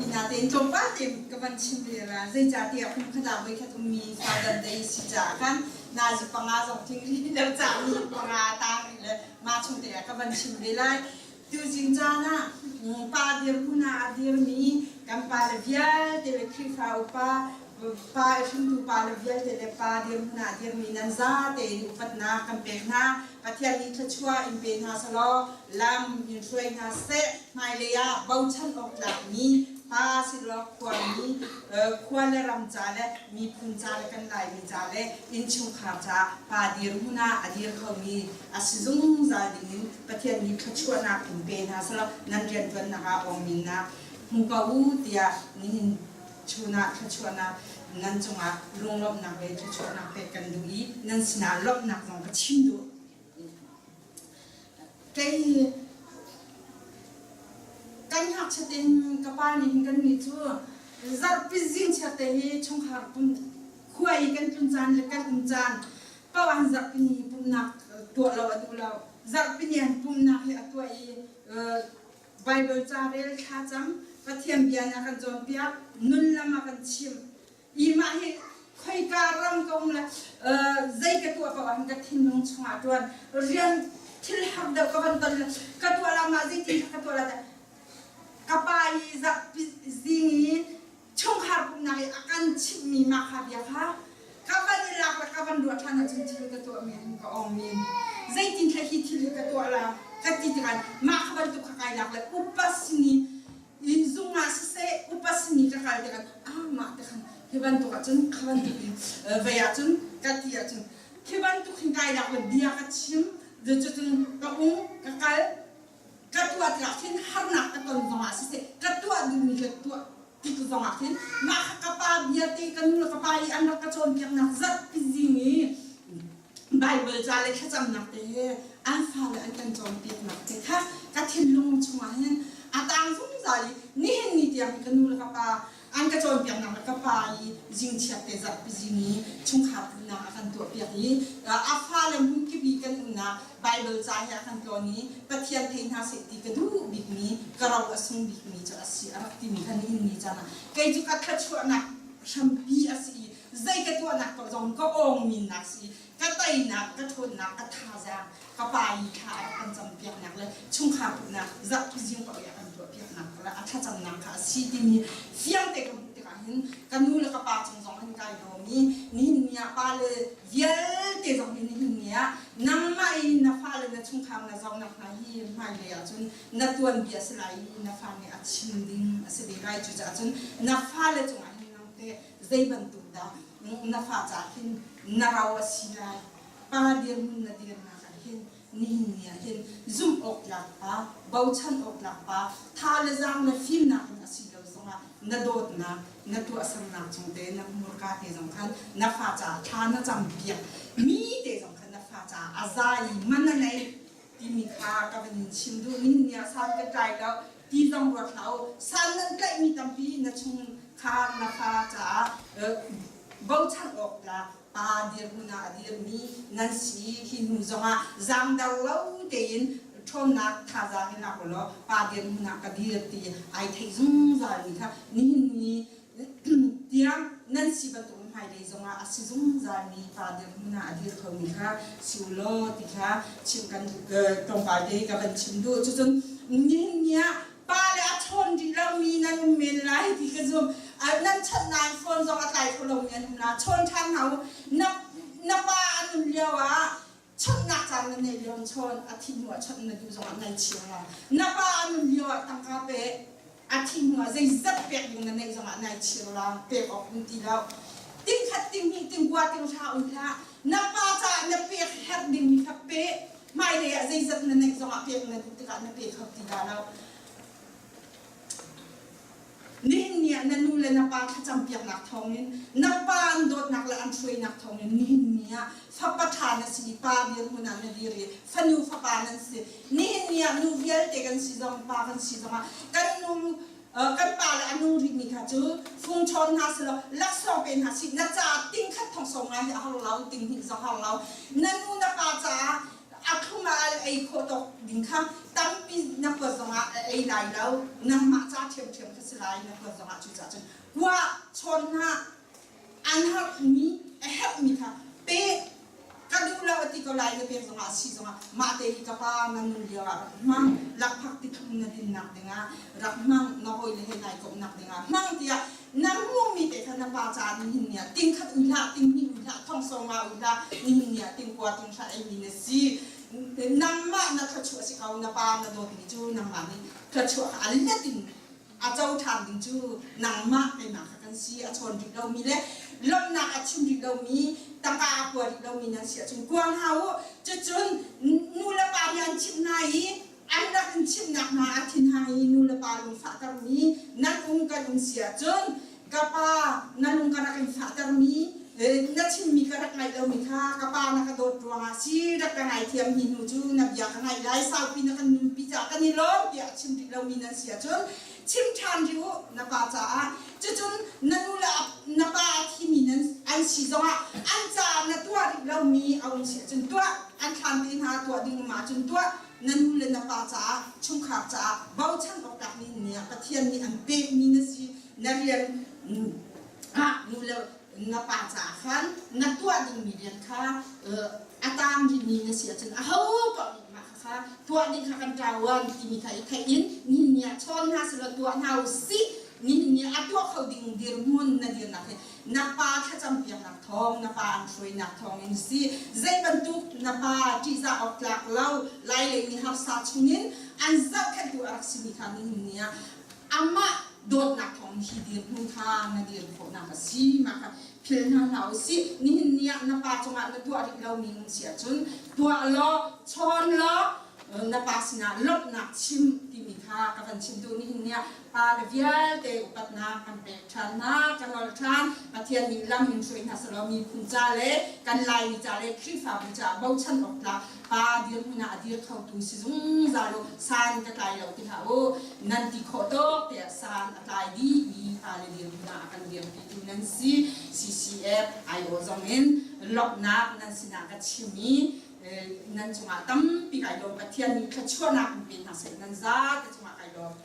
Natein tlawmpal te ka van chim ve la. Zeicahtiah kum khat ah voikhat ummi Father Day si caah khan nazi panga zong tling rih lo caah ni panga tang rih le mah chung te ah ka van chim ve lai. Tuzing caan ah pa dirhmun ah a dirmi kan pale vialte le Khrihfa upa pa hringtu pale vialte le pa dirhmun ah a dirmi nan za tein upatnak kan pek hna. Pathian nih thluachuah in pe hna selaw lam in hruai hna seh. Hmailei ah bochan awk tlakmi pa silaw khuami khua le ram ca le miphun ca le kan Laimi ca le innchungkhar ca pa dirhmun ah a dir khomi a si zungzal dingin Pathian nih thluachuahnak in pe hna selaw nan rianṭuannak ah awngminnak hmu ko u tiah nihin chun ah thluachuahnak nan cungah lunglawmhnak le thluachuahnak pek kan duh i nan sinah lawmhnak zong ka chim duh. Kei kan ngakchiat in ka pa nih hin kannih cu zarhpi zingchiat te hi chungkhar pum khua i kan tlun caan le kan um caan paoh an zarhpi ni pumhnak tuah lo a duh lo. Zarhpi ni an pumhnak hi a tuah i Baibal ca rel thlacam Pathian bia nih a kan cawnpiak nun lam a kan chimh. I mah hi khoika ram ka um le zei ka tuah paoh ah hin ka thinlung chungah ṭuan rian thil har deuh ka van ton le ka tuah la mah zeitin ka tuah la ka pa i zarhpi zing i chungkhar pumhnak i a kan chimhmi mah kha bia kha ka van i lak le ka van ruah ṭhan ahcun thil ka tuahmi hin ka ong men zeitin thla hi thil hi ka tuah la ka ti tikah mah kha bantuk kha kai lak le upa sin i Innzung ah siseh upa sin i ka kal tikah ah mah te khan hi bantuk ahcun kha bantuk in vei ahcun ka ti ahcun khi bantuk hin kai lak le bia ka chim cucun ka um ka kal ka tuah tikah khin harnak ka ton zongah siseh ka tuah duhmi ka tuah tik zongah khin mah kha ka pa bia te ka nu le ka pa i an rak ka cawnpiaknak zarhpi zing i Baibal ca le thlacamnak te he an fale an kan cawnpiaknak te kha ka thinlung chungah hin a tang zungzal i nihin ni tiang hi ka nu le ka pa an ka cawnpiaknak le ka pa i zingchiat te zarhpi zing i chungkhar pumnak a kan tuahpiak i a fale hmunkip i kan umnak Baibal ca he a kan tlawn i Pathian thei hna seh ti ka duh bikmi ka ro a sung bikmi cu a si a rak timi kha nihin ni caan ah kei cu ka thluachuahnak hrampi a si i zei ka tuahnak paoh zong ka awngminnak si ka teinak ka ṭhawnnak ka thazaang ka pa i thla a rak kan campiaknak le chungkhar pumhnak zarhpi zing paoh i a kan tuahpiaknak le a thlacamnak kha a si timi fiang te ka hmuh tikah hin ka nu le ka pa cung zong hin kai lawm i nihin ni ah pa le vialte zong hi nihin ni ah nangmah i na fale na chungkhar na zohnak hna hi hmailei ahcun na tuanbia a si lai i na fa nih a chim ding a si ve lai cucaah cun na fale cungah hin nang teh zei bantuk dah na fa caah hin na ro a si lai pa dirhmun na dirnak ah hin nihin ni ah hin zumh awk tlak pa bochan awk tlak pa tha le zaang le fimnak in a si lo zongah na dawtnak na tuahsernak cung te na hmurka te zong khan na fa caah thla na cam piak mi te zong khan na fa caah a za i man a nei timi kha ka van in chim duh nihin ni ah san ka tlai lo ti zong ruat hlah u san nan tlaihmi tampi na chung kha na fa caah bochan awk tlak pa dirhmun ah a dirmi nan si hi hnu zongah zaangdar lo tein ṭhawnnak thazaang in lak ulaw pa dirhmun ah ka dir ti ai theih zungzal mi kha nihin ni tiang nan si bantuk hmailei zongah a si zungzalmi pa dirhmun ah a dir khomi kha si u law ti kha chim kan tlawmpal te ka van chim duh. Cucun nihin ni ah pa le a chawn rih lomi nan um men lai ti ka zum. Nan chawnh nain phone zong a tlai kho lomi an um la. Chawn ṭhan hna u. Na, na pa a nun lio ah chawnhnak caan na neih lio chawn a thi hnu ah chawnh na duh zongah nai chir lo. Na pa a nun lio ah tangka pe a thi hnu ah zeizat pek ding na neih zongah nai chir lo pek awk um ti lo. Ting khat ting hnih ting kua ting hra um hlah. Na pa caah na pek herh dingmi kha pe. Hmailei ah zeizat na neih zongah pek na duh tikah na pe kho ti dah lo. Nihin ni ah na nu le na pa thlacampiaknak thawngin na pa an dawtnak le an hruainak thawngin nihin ni ah fapa ṭha na si i pa dirhmun ah na dir i fanu fapa nan si. Nihin ni ah nu vialte kan si zong pa kan si zongah kan nu kan pa le a nung rihmi kha cu fung chawn hna selaw laksawng pe hna sih na caah ting khat thong sawm ngai hi a har lo ting hnih zong har lo na nu na pa caah. A thlum ah al ei khawh tawk ding kha tampi na kuat zongah a ei lai lo. Nangmah ca ṭhiamṭhiam kha si lai na kuat zongah. Cucaah cun kua chawn hna an harhmi a herhmi kha pe. Ka duh lo a ti ko lai, na pek zongah si zongah mah te hi ka pa na nun lio ah rak hmang, lakphak ti thlum na dinnak dingah rak hmang, na hawile he nai komhnak dingah hmang tiah na hmuhmi te kha na pa ca nihin ni ah ting khat ui hlah, ting hnih ui hlah, thong sawm nga ui hlah, nihin ni ah ting kua ting hra eimi na si. Nangmah na thluachuah si ko. Na pa na dawtmi cu nangmah nih thluachuah kha a let in a co ṭhan ding cu nangmah keimah kha kan si. A chawn rih lomi le lawmhnak a chim rih lomi, tangka a kua rih lomi nan si ahcun kua hna u. Cucun nu le pa nih an chimh hna i an rak in chimhnak hna a thin hang i nu le pa lungfahtermi nan um kan um si ahcun, ka pa, na lung ka rak in fahtermi, na chimmi ka rak ngaih lomi kha ka pa na ka dawt ruangah si, rak ka ngaithiam. Hi hnu cu na bia ka ngaih lai, saupi na kan nunpi caah kan i lawm tiah chim rih lomi nan si ahcun chim ṭhan rih u na pa caah. Cucun na nu le na pa a thimi nan an si zongah an caah na tuah rih lomi a um si ahcun tuah, an thlan te hna tuah ding um ahcun tuah. Na nu le na pa caah, chungkhar caah bochan awk tlak nih ni ah Pathian nih an pekmi na si. Na rian ah nu le na pa caah khan na tuah dingmi rian kha a tang rihmi na si ahcun aho paoh nih mah kha tuah ding kha kan ṭauan timi kha i theih in nihin ni ah chawn hna selaw tuah hna u sih. Nihin ni ah a tuah kho ding dirhmun na dirnak hi na pa thlacam piaknak thawng, na pa an hruainak thawng in si. Zei bantuk na pa ṭihzah awk tlak lo lai lei mi harsa chungin an zohkhenhtu a rak simi kha nihin ni ah amah dawtnak thawng hi dirhmun kha na dir khawhnak a si. Mah kha philh hna hlah u sih. Nihin ni ah na pa cungah na tuah rih lomi um si ahcun tuah law, chawn law, na pa sinah lawmhnak chim timi kha ka van chim duh. Nihin ni ah pa le vialte upatnak kan pek ṭhan hna, ka nawl ṭhan. Pathian nih lam in hruai hna selaw miphun ca le kan Laimi ca le Khrihfabu caah bochan awk tlak pa dirhmun ah a dir khotu si zungzal u. San ka tlai lo ti hlah u, nan ti khawh tawk tiah san a tlai dih mi fale dirhmun ah a kan dirpitu nan si. CCF IO zong in lawmhnak nan sinah ka chim i nan cungah tampi kai lawm. Pathian nih thluachuahnak in pe hna seh. Nan za te cungah kai lawm.